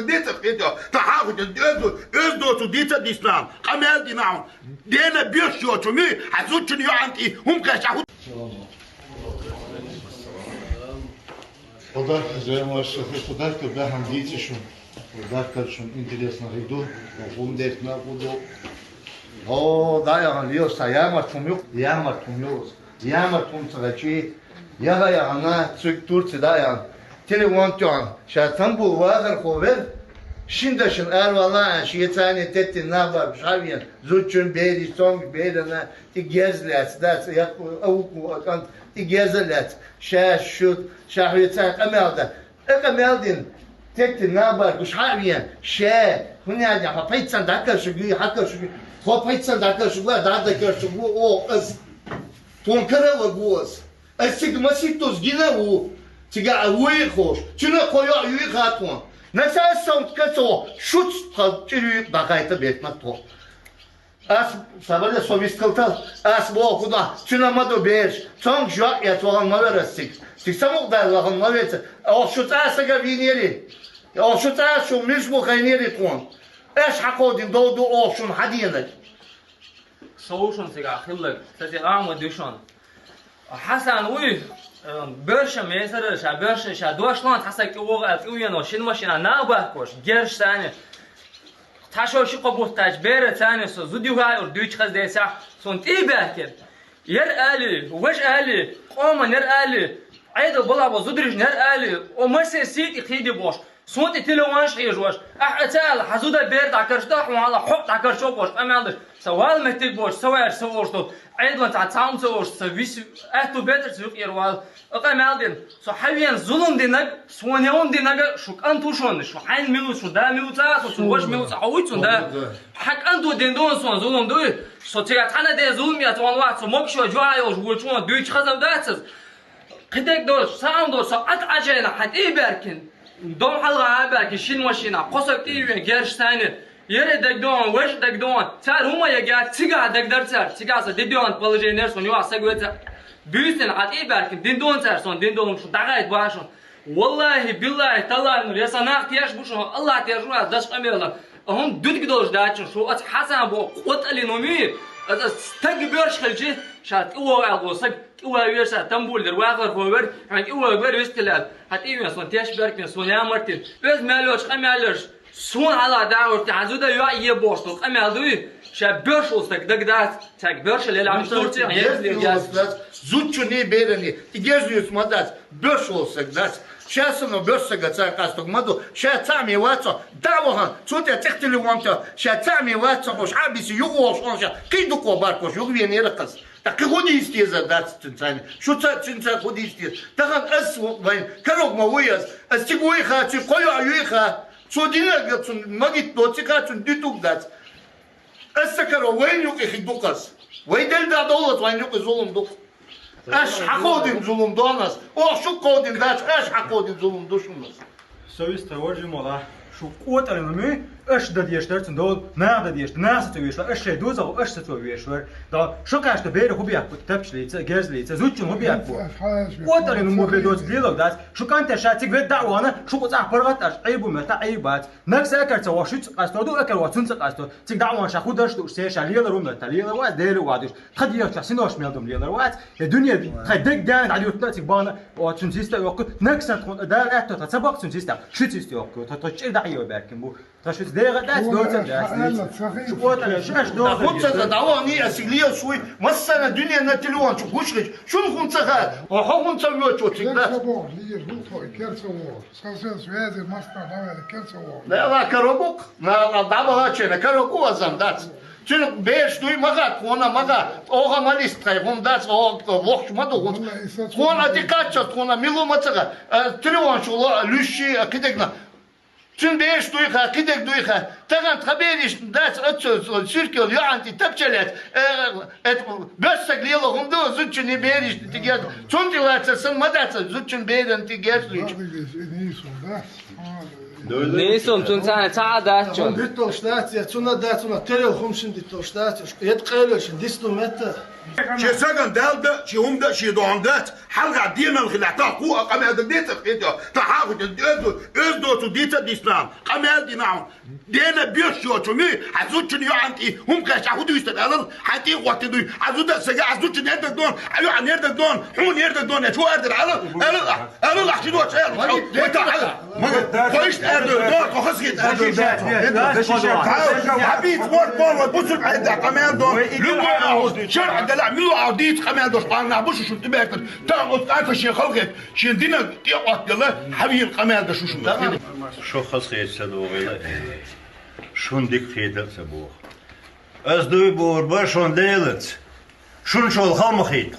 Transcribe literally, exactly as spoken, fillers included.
Децар хетё, та хьаху ден, оьзду, оьзду цу дицар дисна, къамел дина. Дена беш йо чуми, хьазу чуни йо анти, хум каша ху. Подарок, займаш, подарок, да, хам дици шун. Подарок шун интересно гиду, хум дерт на гуду. О, да, я ган лиос, та я мартум юк, я мартум юк. Ямар тхум цагачи, яга ягана цуг Турци да ян. Телефон тён, ша Стамбул вагар ховер. Шиндашин арвала, ши цани тетти наба шавьян, зучун бери сонг берана, ти гезлец, да, як ауку акан, ти гезлец, ша шут, ша хвица камелда. Экъа мелдин, тетти набар гуш хьавиен, ше, хуняня, хо пайцан дакар шуги, хакар шуги, хо пайцан дакар шугла, да дакар шугу, о, эс. Тон карава гуос. Эс сиг маситус гина у. Тига а уи хош. Чина хойо юи хатун. Наса сам кацо, шуц хал чирюи бахайта бетмат то. Ас сабаде совист кылтал, ас бо худа, цуна мадо беш, цонг жо я цоган мавера сик. Сик самук да лаган мавеца, ох шу ца сага винери. Ох шу ца шу миш бу хайнери кун. Эш хакодин долду ох шун хадиенак. Соушун сига хиллак, саси ама душон. Хасан уй, э, бёрша месара, ша бёрша, ша дошлон, хаса кивога, кивьяно, шин машина, на бахкош, герш сани. Ташо ши къобуттач, бера цани со, зудюга ур дюч хаз деса, сон ти бахкер. Ер али, ваш али, къоман ер али, айда была бо зудриш ер али, о масе сити хиди бош. Сунти телефонш хьежош. Ахь ацал хьазуда бер дакаршда, хьуала хьо дакаршо бош, амалдаш. Са вал метик бош, са вар са ошто. Айдлан ца цаун са ош, са вис, ахту бетер са юкъер вал. Акъа малдин. Со хьавен зулум динаг, сонеун динага, шу кан тушон, шу хайн милу, шу да милу ца, шу ваш милу ца, хауй цун да. Хакан ду дин дон сон зулум дуй. Со тига тана де зулум я, цон ва, со мокшо, жуа йош, вучон, дуй чхазам дацаз. Кидек дош, саам дош, со ат ачайна хати беркин. Дом халга а беркин, шин машина, косок ти вен, герш сани. Ере дек дон, веш дек дон. Цар ума я гя, цига дек дар цар, цига са дидион положение сон, юа сагвеца. Бюстен хати беркин, дин дон цар сон, дин дон шу дагайт башон. Валлахи, биллахи, таллахи, нур, я санах тияш бушон, Аллах тияш уа, даш камела. Ахун дудг дош дачун, шу ат Хасан бо, къотали номи, ат стаг бёрш хилчи, ша тиво алго саг. Уа верса Стамбул дер, вахар ховер, ханки уа гвер вестилал. Хати вен сон теш беркен сон я мартин. Өз мялоч, къамялоч. Сон ала да орти, хазуда юа е бошто, къамял дуй. Ша бёрш олсак дагдац. Так бёрш лела Турция, я лела. Зучу не берени, и гезлюс мадац, бёрш олсак дац. Ша соно бёрш сага ца касток маду, ша цами вацо, да вохан, цутя цехтили ванта, ша цами вацо, ош абиси югош, он ша, кидуко баркош, юг вен еракас. Так и худи истеза дац цинцани. Шу ца цинца худи истез. Тахан ас вайн карок ма уяс. Ас тиг уйха, ци кою уйха. Цо дина гацун магит доци кацун дитук дац. Ас са каро вайн юк ихи дукас. Вай дел да долас вайн юк зулум дук. Аш хакодин зулум донас. О, шу кодин дач, аш хакодин зулум душунас. Совесть того же мола. Шу къотӀаран муй, аш дадеш дарцун дол, нах дадеш, нах сацо вешла, аш шей дозал, аш сацо вешвар. Да, шу кашта бери хубиякбу, тапчлица, гезлица, зучун хубиякбу. КъотӀаран му бедоц лило дац, шу канта ша циг вед даъвана, шу къуцах паргъат аш, айбу мета айбац. Нак са акар ца вашуц къасто, ду акар вацун ца къасто. Циг даъван ша худаш ду, се ша лила румна, та лила ва, дери вадуш. Тха диев ча синош мелдум лелар вац. Э, дуния, тха дег дан алютна цик бана. О, цун систа ёкку. Наксан тхун дар атто, та цабак цун систа. Ши систа ёкку. Та, та чир да йо беркин бу. Та ши дега да, доца да. Шкота, шаш доца. Хунца да, да, о, ни асиглия шуй. Массана дуния на телефон, чу гушгич. Шун хунца ха. О, хо хунца вё чо цик да. Керца бо, лир, хун то, керца бо. Совсем связи, маста, давай, керца бо. Да, ла каробук. На, на, да, бала чена, каробу азам дац. Цун беш дуй мага, хона мага, ога малист кай, хун дац, о, вохш ма ду, хун. Хона дикат чат, хона милу мацага, э, трилон шула, люши, э, кидегна. Цун беш дуй ха, кидег дуй ха. Таган тха бериш дац, отцо, сиркел, ё анти, тапчалят. Э, эт, бёссаг лила, хун ду, зучу не бериш, тигет. Цун тилаца, сан мадаца, зучун берен, тигет, зуч. Да? Нийсум, цунца цхьа а дац шуна. Хьуна дитталуш дац, я цунна дац, цунна терал хӀума шуна дитталуш дац, я къайле шуна дицду метта. Шен саган Далла да, шен хӀума да, шен доӀан дац. Хьалха денал хила, та ху а къамел да децар хетё, та хьаху да, оьзду, оьзду цу дица дисна, къамел дина хьун. Дена беш йо чу ми, хьа зудчун йоӀан тӀи, хӀума кхаьча хӀу дуьйстар алал, хьа тӀи гӀотти дуй, хьа зуда сага, хьа зудчун нердаг дон, хьа йоӀан нердаг дон, хьун нердаг дон, я чу ардир алал, алал, алал, ахчи доч, алал, алал, алал, алал, алал, Хойш тӀаьрдо, дор, кохас хет тӀаьрдо. Хьабиц мор, мор, вот бусург айда къамел дон. Любой аус, шар адала, милу ау диц къамел дош, панна, бушу шун тибертер. Та от ака шен халгет, шен дина тӀе от дела, хьавир къамел дош шун. Шо хас хет са догела. Шун дик хет са бо. Аз дуй бор ба шон делац. Шун шол хама хет ху.